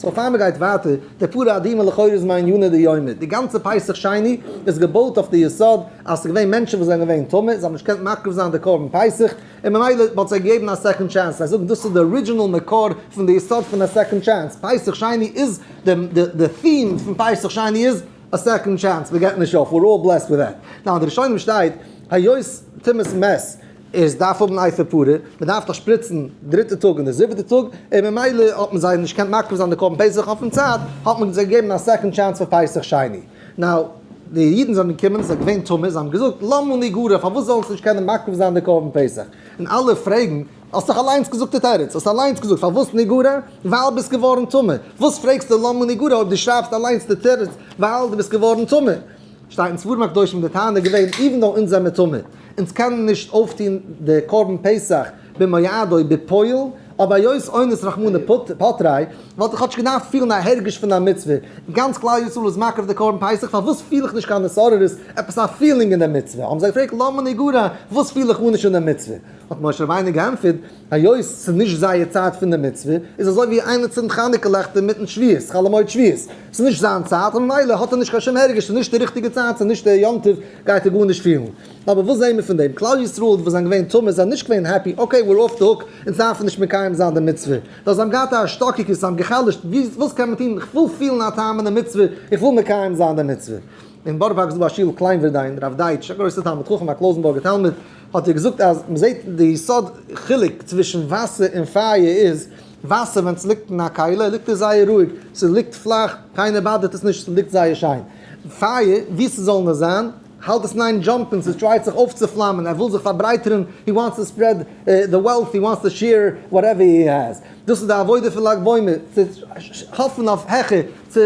So פאר מ'גייט ווייטער, די פרה אדומה לכאורה איז מעניינא דיומא, די גאנצע פסח שני איז געבויט אויף די יסוד אז ס'איז געווען מענטשן וואס זענען געווען טמא, זיי האבן נישט געקענט מקריב זיין די קרבן פסח, און ממילא מ'האט זיי געגעבן א second chance, זיי זאגן דאס איז די original מקור פון די יסוד פון א second chance, פסח שני איז די די theme פון פסח שני איז א second chance, מ'געבט נישט אויף, we're all blessed with that. Now אין די ראשונים שטייט היות טומאת מת איז דארף האבן אפר פרה, מען דארף דאך שפריצן דריטע טאג און די זיבעטע טאג, און ממילא האט מען זיי נישט געקענט מקריב זיין די קרבן פסח אויפן צייט, האט מען זיי געגעבן א second chance פאר פסח שני. Now, די אידן זענען געקומען, זיי זענען געווען טמא, זיי האבן געזאגט, למה נגרע, פארוואס זאלן אונז נישט קענען מקריב זיין די קרבן פסח? און אלע פרעגן, האסט דאך אליינס געזאגט די תירוץ, האסט אליינס געזאגט, פארוואס נגרע? ווייל ביסט געווארן טמא. וואס פרעגסטו למה נגרע אויב דו שרייבסט אליינס די תירוץ, ווייל דו ביסט געווארן טמא? שטייט אין ספרים הקדושים די טענה געווען even though אונז זעמיר טמא, אונז קענען נישט אויפטון די קרבן פסח במועדו בפועל, אבער היות אונס רחמנא פטריה, וואלט איך כאטש געדארפט פילן א הרגש פון א מצוה, גאנץ כלל ישראל איז מקריב די קרבן פסח פארוואס פיל איך נישט קיין התעוררות, עפעס א feeling אין די מצוה, האבן זיי געפרעגט למה נגרע, וואס פיל איך גארנישט אין די מצוה? האט משה רבינו געענטפערט, היות ס'איז נישט זייער צייט פון די מצוה, איז אזוי ווי איינער צינדט חנוכה לעכט אינמיטן שבועות, חול המועד שבועות, ס'איז נישט זיין צייט, און ממילא האט ער נישט קיין שום הרגש, ס'איז נישט די ריכטיגע צייט, ס'איז נישט די יום טוב, גייט ער גארנישט פילן. אבער וואס זעהן מיר פון דעם? כלל ישראל וואס זענען געווען טמא זענען נישט געווען happy, okay we're off the hook, אונז דארפן נישט מקיים זיין די מצוה. נאר זיי האבן געהאט א השתוקקות, זיי האבן גע'חלש'ט, וואס קען מען טון, איך וויל פילן א טעם אין די מצוה, איך וויל מקיים זיין די מצוה. אין בארא פארק איז דא א שול קליינווערדיין, רב דייטש, א גרויסער תלמיד חכם, א קלויזענבורגער תלמיד, האט ער געזאגט אז מ'זעט די יסוד חילוק צווישן וואסער און פייער איז, וואסער ווען ס'ליגט אין א כלי ליגט עס זייער רואיג, ס'ליגט פלאך, קיינער באדערט עס נישט, ס'ליגט זייער שיין. פייער, ווי ס'זאל נאר זיין, האלט עס אין איין jump ן, ס'טרייט זיך אויפצופלאמען, ער וויל זיך פארברייטערן, he wants to spread the wealth, he wants to share whatever he has. דאס איז די עבודה פון לג בעומר, צו האפן אויף העכער, צו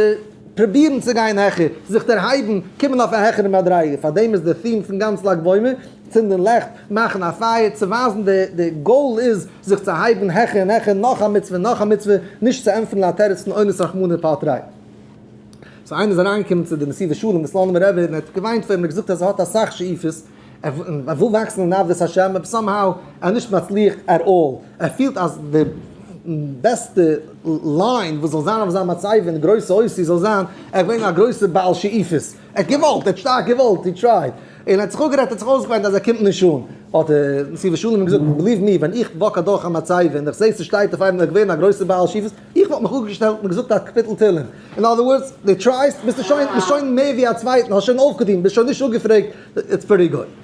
פרובירן צו גיין העכער, זיך דערהייבן, קומען אויף א העכערע מדריגה. פארדעם איז די theme פון גאנץ לג בעומר, צינדן לעכט, מאכן א פייער, צו ווייזן די די goal איז זיך צו הייבן העכער און העכער, נאך א מצוה, נאך א מצוה, נישט צו ענטפערן א תירוץ פון אונס רחמנא פטריה. So איינער איז אריינגעקומען צו די נתיבות שלום, די סלאנימער רבי, און ער האט געוויינט פאר אים און געזאגט אז ער האט אסאך שאיפות, ער וויל וואקסן אין עבודת השם, אבער somehow ער איז נישט מצליח at all, ער פילט אז די בעסטע line וואס זאל זיין אויף זיין מצבה אין גרויסע אותיות זאל זיין, ער איז געווען א גרויסער בעל שאיפות, ער האט געוואלט, ער האט שטארק געוואלט, he tried, און ער האט זיך אפגערעדט, ער האט זיך אויסגעוויינט אז ער קומט נישט אן, האט דער נתיבות שלום אים געזאגט, believe me, ווען איך walk אדורך א מצבה און איך זעה ס'שטייט אויף איינעם ער איז געווען א גרויסער בעל שאיפות, איך וואלט מיך אפגעשטעלט און געזאגט א קאפיטל תהלים. אין other words, דו try סט, ביסטו שוין, ביסט שוין מער ווי א צווייטן, האסט שוין אויפגעטון, ביסט שוין נישט אפגעפרעגט, it's pretty good.